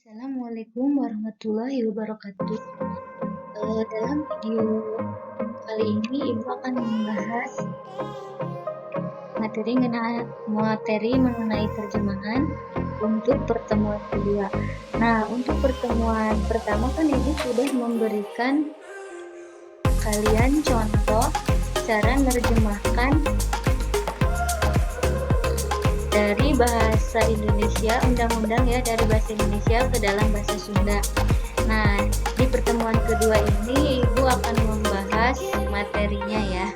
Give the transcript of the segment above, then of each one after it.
Assalamualaikum warahmatullahi wabarakatuh. Dalam video kali ini Ibu akan membahas materi mengenai terjemahan untuk pertemuan kedua. Nah, untuk pertemuan pertama kan Ibu sudah memberikan kalian contoh cara menerjemahkan dari bahasa Indonesia, undang-undang ya, dari bahasa Indonesia ke dalam bahasa Sunda. Nah, di pertemuan kedua ini Ibu akan membahas materinya ya.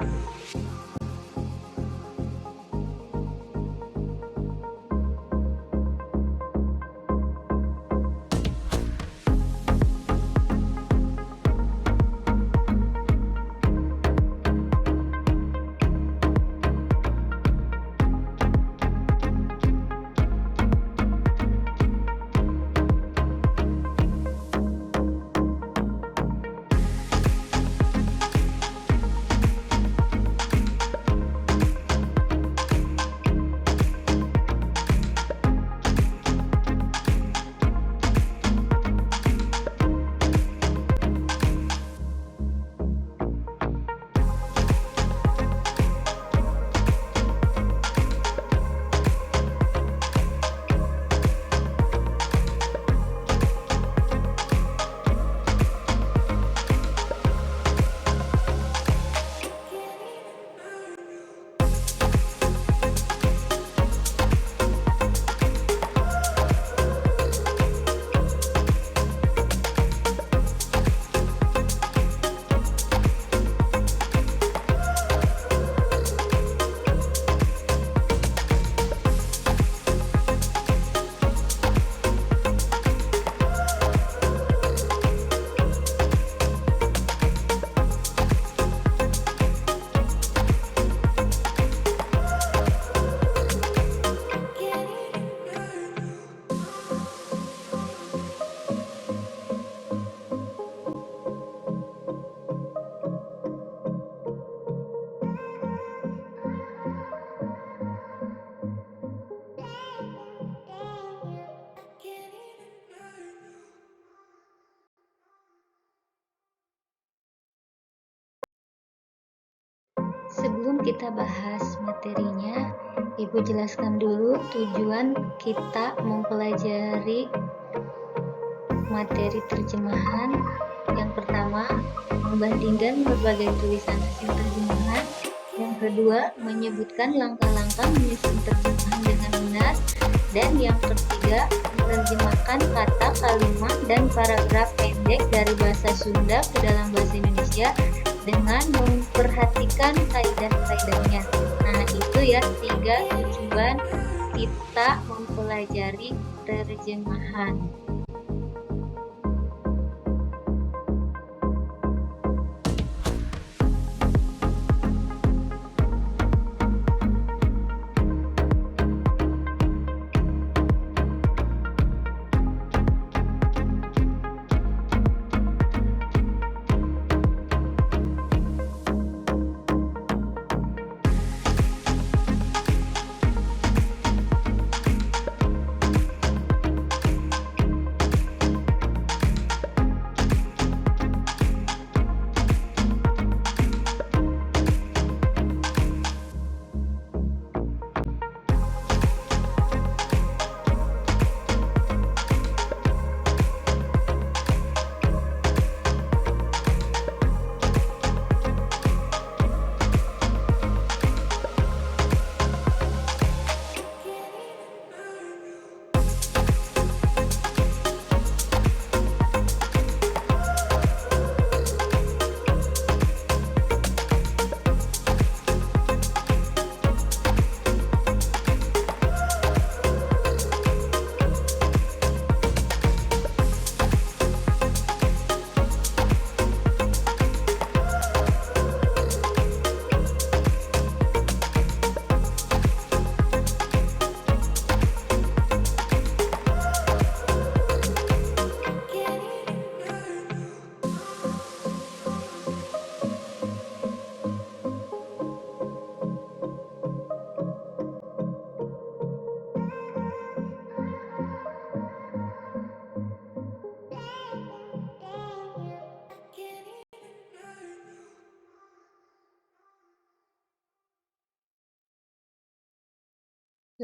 Sebelum kita bahas materinya, Ibu jelaskan dulu tujuan kita mempelajari materi terjemahan. Yang pertama, membandingkan berbagai tulisan hasil terjemahan. Yang kedua, menyebutkan langkah-langkah menyusun terjemahan dengan benar. Dan yang ketiga, menerjemahkan kata, kalimat, dan paragraf pendek dari bahasa Sunda ke dalam bahasa Indonesia dengan memperhatikan kaidah-kaidahnya. Nah, itu ya tiga tujuan kita mempelajari terjemahan.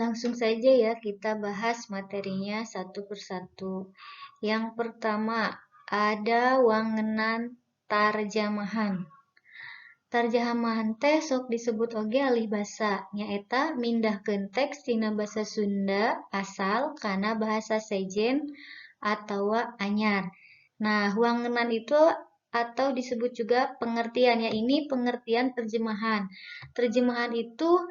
Langsung saja ya kita bahas materinya satu persatu. Yang pertama, ada wangenan tarjamahan. Tarjamahan teh sok disebut oge alih basa, nyaeta mindahkeun teks tina basa Sunda asal kana bahasa sejen atawa anyar. Nah, wangenan itu atau disebut juga pengertian ya, ini pengertian terjemahan. Terjemahan itu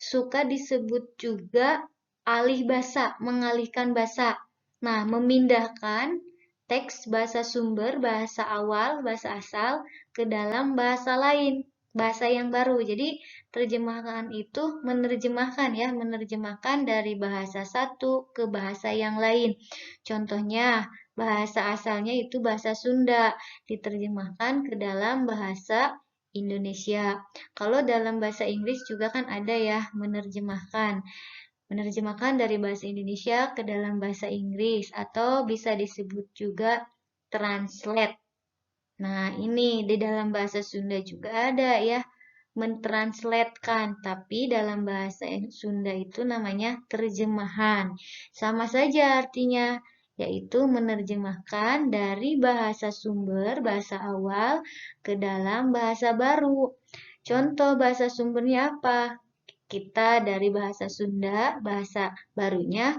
suka disebut juga alih basa, mengalihkan basa. Nah, memindahkan teks bahasa sumber, bahasa awal, bahasa asal ke dalam bahasa lain, bahasa yang baru. Jadi terjemahan itu menerjemahkan ya, menerjemahkan dari bahasa satu ke bahasa yang lain. Contohnya, bahasa asalnya itu bahasa Sunda, diterjemahkan ke dalam bahasa Indonesia. Kalau dalam bahasa Inggris juga kan ada ya, menerjemahkan. Menerjemahkan dari bahasa Indonesia ke dalam bahasa Inggris atau bisa disebut juga translate. Nah, ini di dalam bahasa Sunda juga ada ya, mentranslatekan, tapi dalam bahasa Sunda itu namanya terjemahan. Sama saja artinya, yaitu menerjemahkan dari bahasa sumber, bahasa awal, ke dalam bahasa baru. Contoh bahasa sumbernya apa? Kita dari bahasa Sunda, bahasa barunya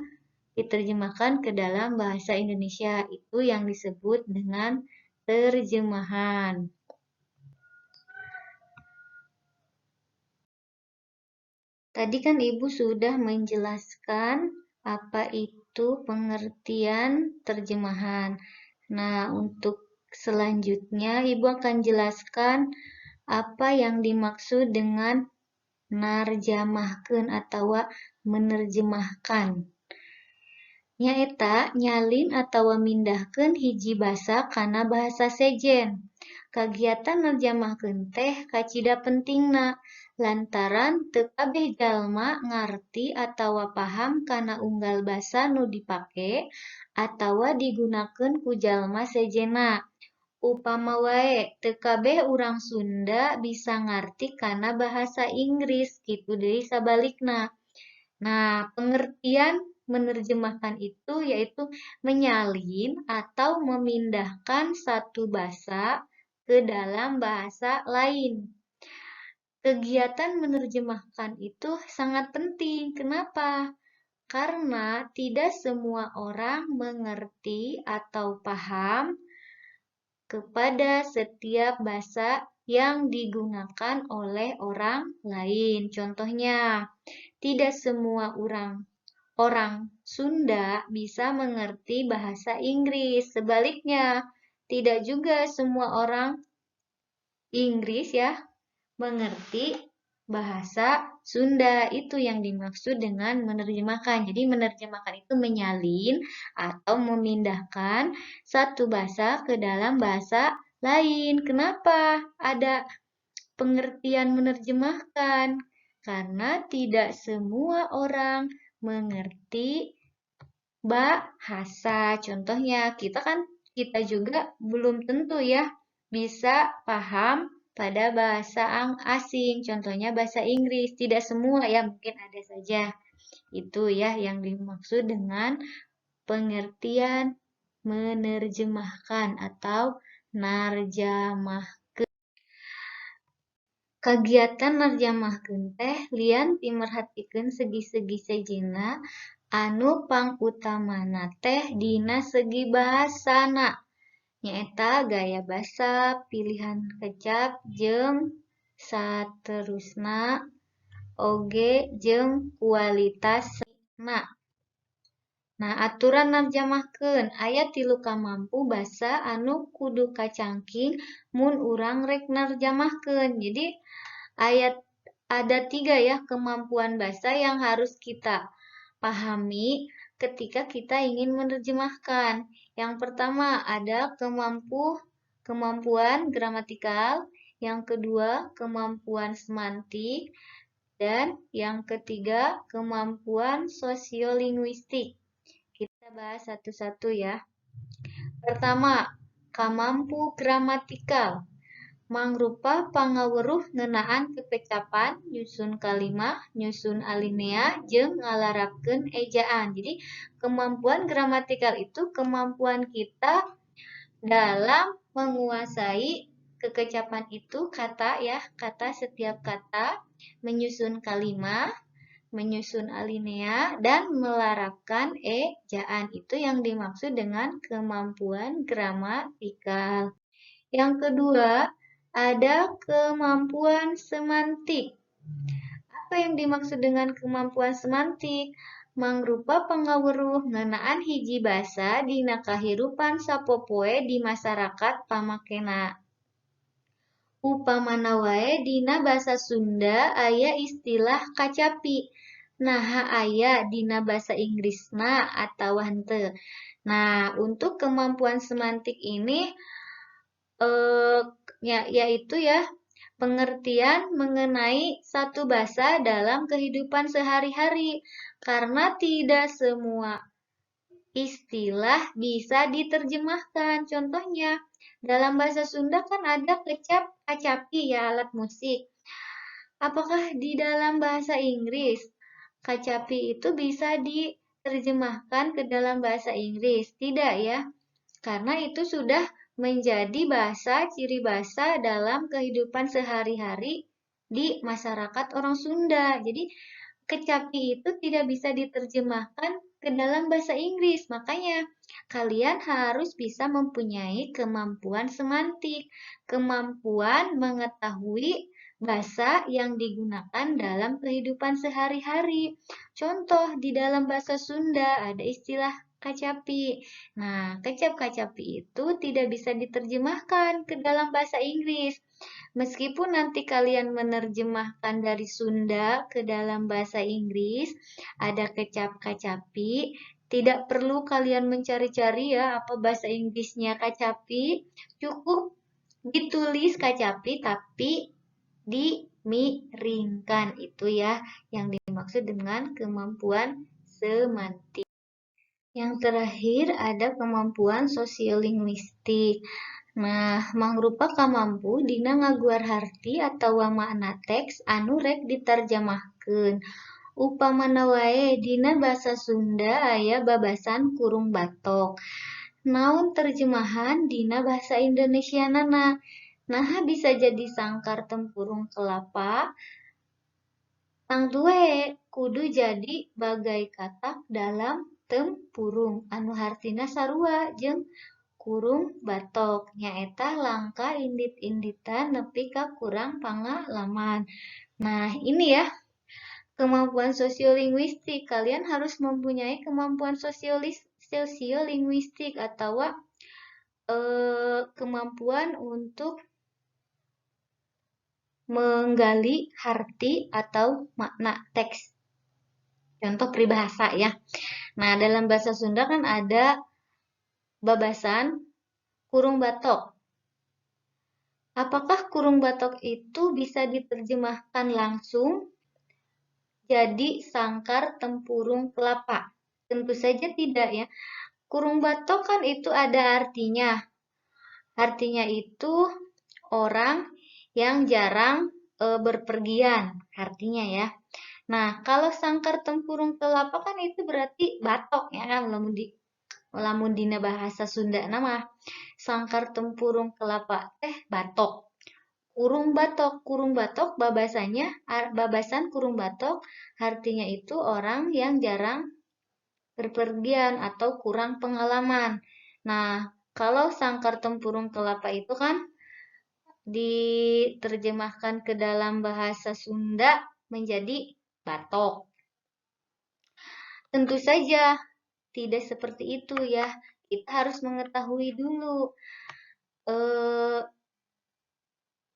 diterjemahkan ke dalam bahasa Indonesia. Itu yang disebut dengan terjemahan. Tadi kan Ibu sudah menjelaskan apa itu pengertian terjemahan. Nah, untuk selanjutnya Ibu akan jelaskan apa yang dimaksud dengan narjamahkeun atawa menerjemahkan. Nyaeta nyalin atawa mindahkeun hiji basa kana bahasa sejen. Kagiatan nerjamahkeun teh kacida pentingna lantaran teu kabeh jalma ngarti atawa paham kana unggal basa nu dipake atawa digunakeun ku jalma sejenna. Upama wae teu kabeh urang Sunda bisa ngarti kana bahasa Inggris, kitu deui sabalikna. Nah, pengertian menerjemahkan itu yaitu menyalin atau memindahkan satu bahasa ke dalam bahasa lain. Kegiatan menerjemahkan itu sangat penting. Kenapa? Karena tidak semua orang mengerti atau paham kepada setiap bahasa yang digunakan oleh orang lain. Contohnya, tidak semua orang Sunda bisa mengerti bahasa Inggris. Sebaliknya, tidak juga semua orang Inggris ya mengerti bahasa Sunda. Itu yang dimaksud dengan menerjemahkan. Jadi menerjemahkan itu menyalin atau memindahkan satu bahasa ke dalam bahasa lain. Kenapa ada pengertian menerjemahkan? Karena tidak semua orang mengerti bahasa. Contohnya, kita juga belum tentu ya bisa paham pada bahasa asing, contohnya bahasa Inggris. Tidak semua ya, mungkin ada saja. Itu ya yang dimaksud dengan pengertian menerjemahkan atau narjamahkeun. Kagiatan narjamahkeun teh lian ti merhatikeun segi-segi sejenna anu pangutamana teh dina segi bahasana. Nyaeta gaya basa, pilihan kecap, jeung saterusna oge jeung kualitasna. Nah, aturan narjamahkeun aya 3 kamampu basa anu kudu kacangking mun urang rek narjamahkeun. Jadi ada 3 ya kemampuan basa yang harus kita pahami ketika kita ingin menerjemahkan. Yang pertama ada kemampuan gramatikal, yang kedua kemampuan semantik, dan yang ketiga kemampuan sosiolinguistik. Kita bahas satu-satu ya. Pertama, kamampu gramatikal. Mangrupa pangaweruh ngeunaan kekecapan, nyusun kalimah, nyusun alinea, jeung ngalarapkeun ejaan. Jadi kemampuan gramatikal itu kemampuan kita dalam menguasai kekecapan itu kata ya, kata setiap kata, menyusun kalimah, menyusun alinea, dan melarapkan ejaan. Itu yang dimaksud dengan kemampuan gramatikal. Yang kedua, ada kemampuan semantik. Apa yang dimaksud dengan kemampuan semantik? Mangrupa pangaweruh ngeunaan hiji basa dina kahirupan sapopoe di masyarakat pamakena. Upamana wae dina basa Sunda aya istilah kacapi. Naha aya dina basa Inggrisna atawa henteu. Nah, untuk kemampuan semantik ini yaitu ya pengertian mengenai satu bahasa dalam kehidupan sehari-hari, karena tidak semua istilah bisa diterjemahkan. Contohnya dalam bahasa Sunda kan ada kecap kacapi ya, alat musik. Apakah di dalam bahasa Inggris kacapi itu bisa diterjemahkan ke dalam bahasa Inggris? Tidak ya, karena itu sudah menjadi bahasa, ciri bahasa dalam kehidupan sehari-hari di masyarakat orang Sunda. Jadi kecapi itu tidak bisa diterjemahkan ke dalam bahasa Inggris. Makanya kalian harus bisa mempunyai kemampuan semantik, kemampuan mengetahui bahasa yang digunakan dalam kehidupan sehari-hari. Contoh, di dalam bahasa Sunda ada istilah kacapi. Nah, kecap kacapi itu tidak bisa diterjemahkan ke dalam bahasa Inggris. Meskipun nanti kalian menerjemahkan dari Sunda ke dalam bahasa Inggris, ada kecap kacapi, tidak perlu kalian mencari-cari ya apa bahasa Inggrisnya kacapi, cukup ditulis kacapi tapi dimiringkan. Itu ya yang dimaksud dengan kemampuan semantik. Yang terakhir ada kemampuan sosiolinguistik. Nah, mangrupa kamampu dina ngaguar harti atawa makna teks anu rek diterjemahkeun. Upamana wae dina basa Sunda aya babasan kurung batok. Naon terjemahan dina bahasa Indonesianana? Naha bisa jadi sangkar tempurung kelapa. Tangtu we kudu jadi bagai katak dalam tempurung anu hartina sarua jeung kurung batok, nyaeta langka indit-inditan nepi ka kurang pangalaman. Nah, ini ya kemampuan sosiolinguistik. Kalian harus mempunyai kemampuan sosiolinguistik atau kemampuan untuk menggali arti atau makna teks. Contoh peribahasa ya. Nah, dalam bahasa Sunda kan ada babasan kurung batok. Apakah kurung batok itu bisa diterjemahkan langsung jadi sangkar tempurung kelapa? Tentu saja tidak ya. Kurung batok kan itu ada artinya. Artinya itu orang yang jarang berpergian, artinya ya. Nah, kalau sangkar tempurung kelapa kan itu berarti batok ya kan, lamun dina bahasa Sunda nama sangkar tempurung kelapa teh batok. Kurung batok babasannya, babasan kurung batok artinya itu orang yang jarang berpergian atau kurang pengalaman. Nah, kalau sangkar tempurung kelapa itu kan diterjemahkan ke dalam bahasa Sunda menjadi batok. Tentu saja tidak seperti itu ya. Kita harus mengetahui dulu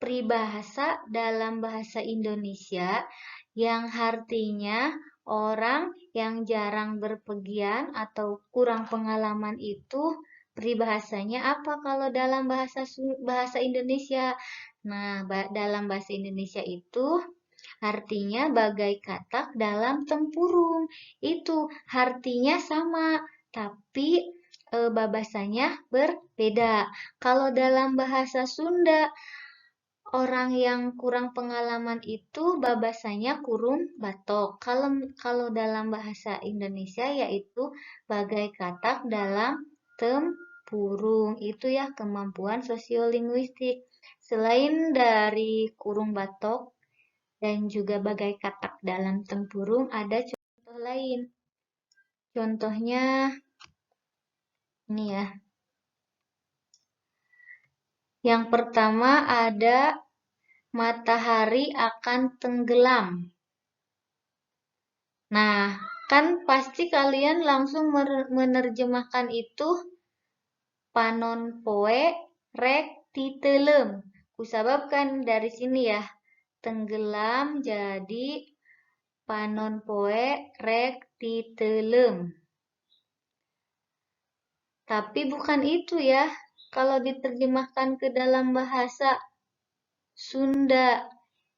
peribahasa dalam bahasa Indonesia yang artinya orang yang jarang berpergian atau kurang pengalaman itu peribahasanya apa kalau dalam bahasa Indonesia? Nah, dalam bahasa Indonesia itu artinya bagai katak dalam tempurung. Itu artinya sama, tapi babasannya berbeda. Kalau dalam bahasa Sunda, Orang yang kurang pengalaman itu babasanya kurung batok. Kalau kalau dalam bahasa Indonesia yaitu bagai katak dalam tempurung. Itu ya kemampuan sosiolinguistik. Selain dari kurung batok dan juga bagai katak dalam tempurung, ada contoh lain. Contohnya ini ya. Yang pertama ada matahari akan tenggelam. Nah, kan pasti kalian langsung menerjemahkan itu panon poe rek titelem. Kusababkan dari sini ya, tenggelam jadi panon poe rek titelem. Tapi bukan itu ya, kalau diterjemahkan ke dalam bahasa Sunda,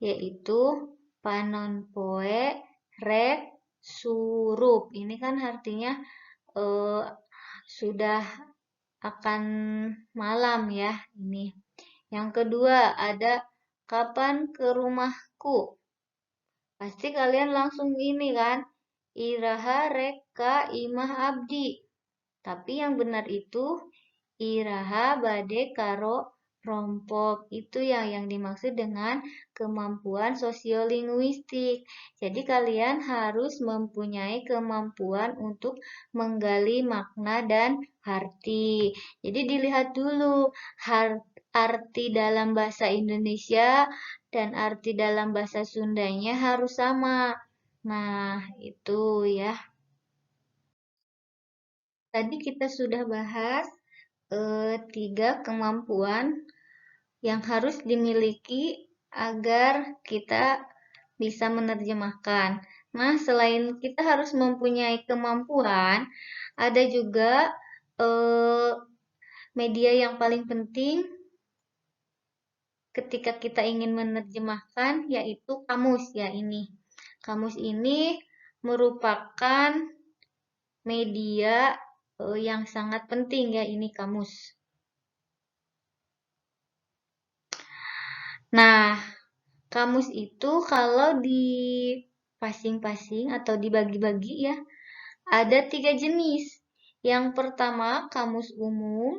yaitu panon poe rek surup. Ini kan artinya sudah akan malam ya ini. Yang kedua ada kapan ke rumahku. Pasti kalian langsung ini kan, iraha rek ka imah abdi. Tapi yang benar itu iraha bade karo rompok. Itu yang dimaksud dengan kemampuan sosiolinguistik. Jadi kalian harus mempunyai kemampuan untuk menggali makna dan arti. Jadi dilihat dulu arti dalam bahasa Indonesia dan arti dalam bahasa Sundanya harus sama. Nah, itu ya. Tadi kita sudah bahas 3 kemampuan yang harus dimiliki agar kita bisa menerjemahkan. Nah, selain kita harus mempunyai kemampuan, ada juga media yang paling penting ketika kita ingin menerjemahkan, yaitu kamus ya ini. Kamus ini merupakan media yang sangat penting ya, ini kamus. Nah, kamus itu kalau dipasing-pasing atau dibagi-bagi ya, ada 3 jenis. Yang pertama, kamus umum.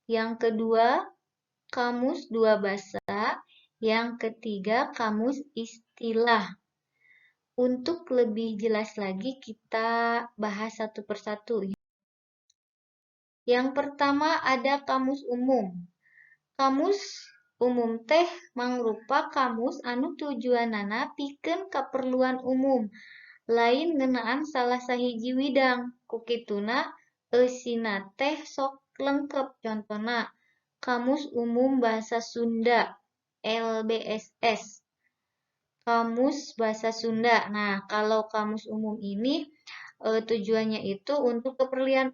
Yang kedua, kamus dua bahasa. Yang ketiga, kamus istilah. Untuk lebih jelas lagi, kita bahas satu persatu. Yang pertama ada kamus umum. Kamus umum teh mangrupa kamus anu tujuanana pikeun kaperluan umum, lain ngeunaan salah sahiji widang. Kukituna eusina teh sok lengkep. Contona Kamus Umum Bahasa Sunda LBSS. Kamus Bahasa Sunda. Nah, kalau kamus umum ini tujuannya itu untuk keperluan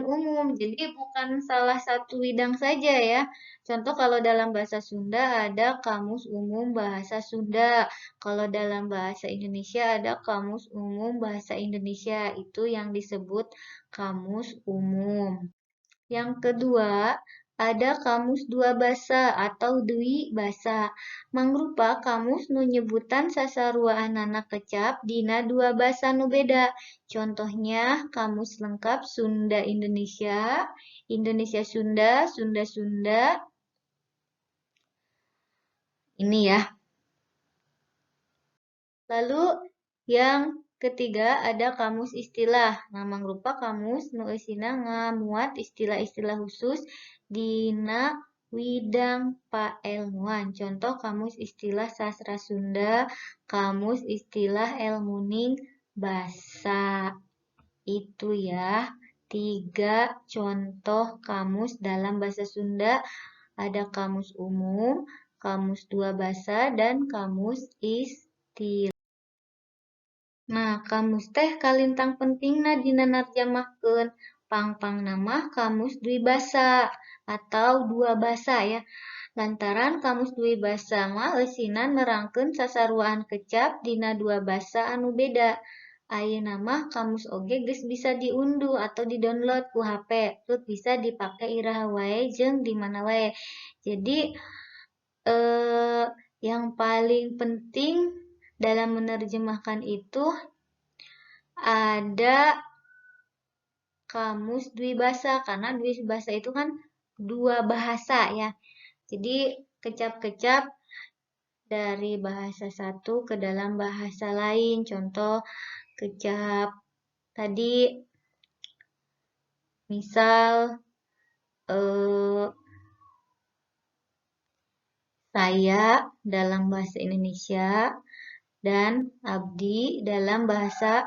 umum. Jadi bukan salah satu widang saja ya. Contoh kalau dalam bahasa Sunda ada Kamus Umum Bahasa Sunda. Kalau dalam bahasa Indonesia ada Kamus Umum Bahasa Indonesia. Itu yang disebut kamus umum. Yang kedua, ada kamus dua basa atau dwi basa. Mangrupa kamus nu nyebutan sasaruaanana kecap dina dua basa nu beda. Contohnya kamus lengkap Sunda Indonesia, Indonesia Sunda, Sunda Sunda. Ini ya. Lalu yang ketiga ada kamus istilah. Nah, mangrupa kamus nu eusina ngamuat istilah-istilah khusus dina widang paelmuan. Contoh kamus istilah sastra Sunda, kamus istilah elmuning basa. Itu ya, 3 contoh kamus dalam bahasa Sunda. Ada kamus umum, kamus dua basa, dan kamus istilah. Nah, kamus teh kalintang pentingna dina narjamahkeun pang-pangna mah kamus dwi basa atau dua basa ya. Lantaran kamus dwi basa mah eusina nerangkeun sasaruaan kecap dina dua basa anu beda. Ayeuna mah kamus oge geus bisa diunduh atau didownload ku HP, tur bisa dipake iraha wae jeung di mana wae. Jadi yang paling penting dalam menerjemahkan itu ada kamus dwibahasa, karena dwibahasa itu kan dua bahasa ya. Jadi kecap-kecap dari bahasa satu ke dalam bahasa lain. Contoh kecap tadi, misal saya dalam bahasa Indonesia dan abdi dalam bahasa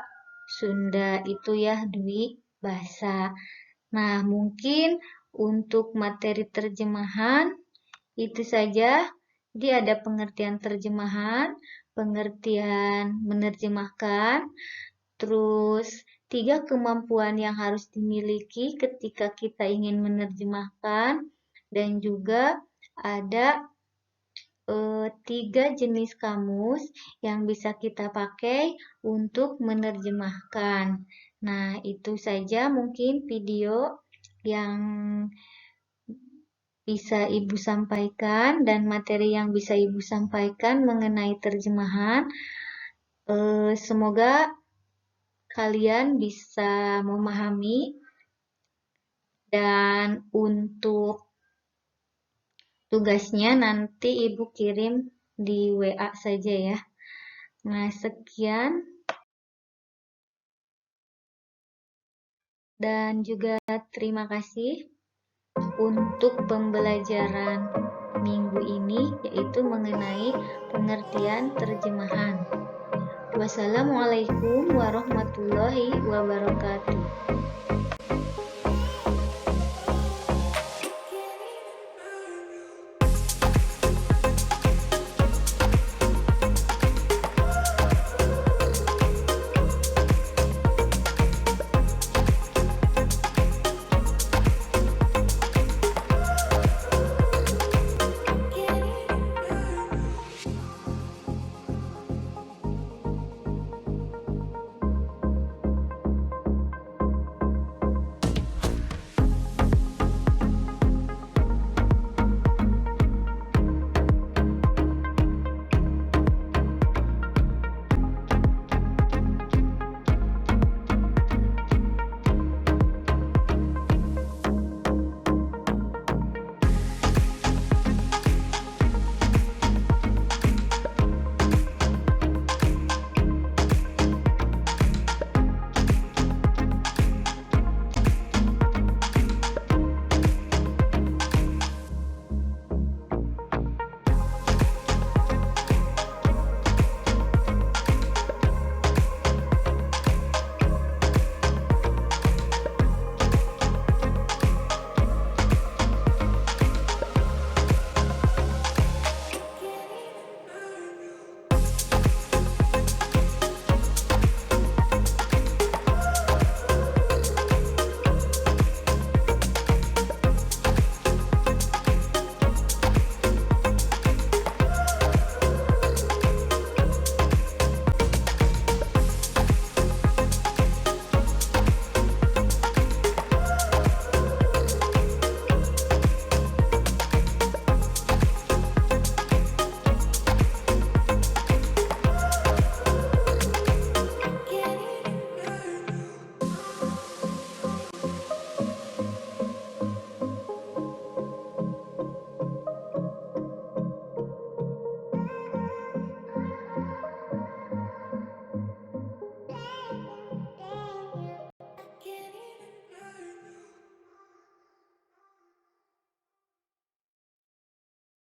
Sunda, itu ya dwibahasa. Nah, mungkin untuk materi terjemahan itu saja. Jadi ada pengertian terjemahan, pengertian menerjemahkan, terus 3 kemampuan yang harus dimiliki ketika kita ingin menerjemahkan, dan juga ada 3 jenis kamus yang bisa kita pakai untuk menerjemahkan. Nah, itu saja mungkin video yang bisa Ibu sampaikan dan materi yang bisa Ibu sampaikan mengenai terjemahan. Semoga kalian bisa memahami, dan untuk tugasnya nanti Ibu kirim di WA saja ya. Nah, sekian. Dan juga terima kasih untuk pembelajaran minggu ini, yaitu mengenai pengertian terjemahan. Wassalamualaikum warahmatullahi wabarakatuh.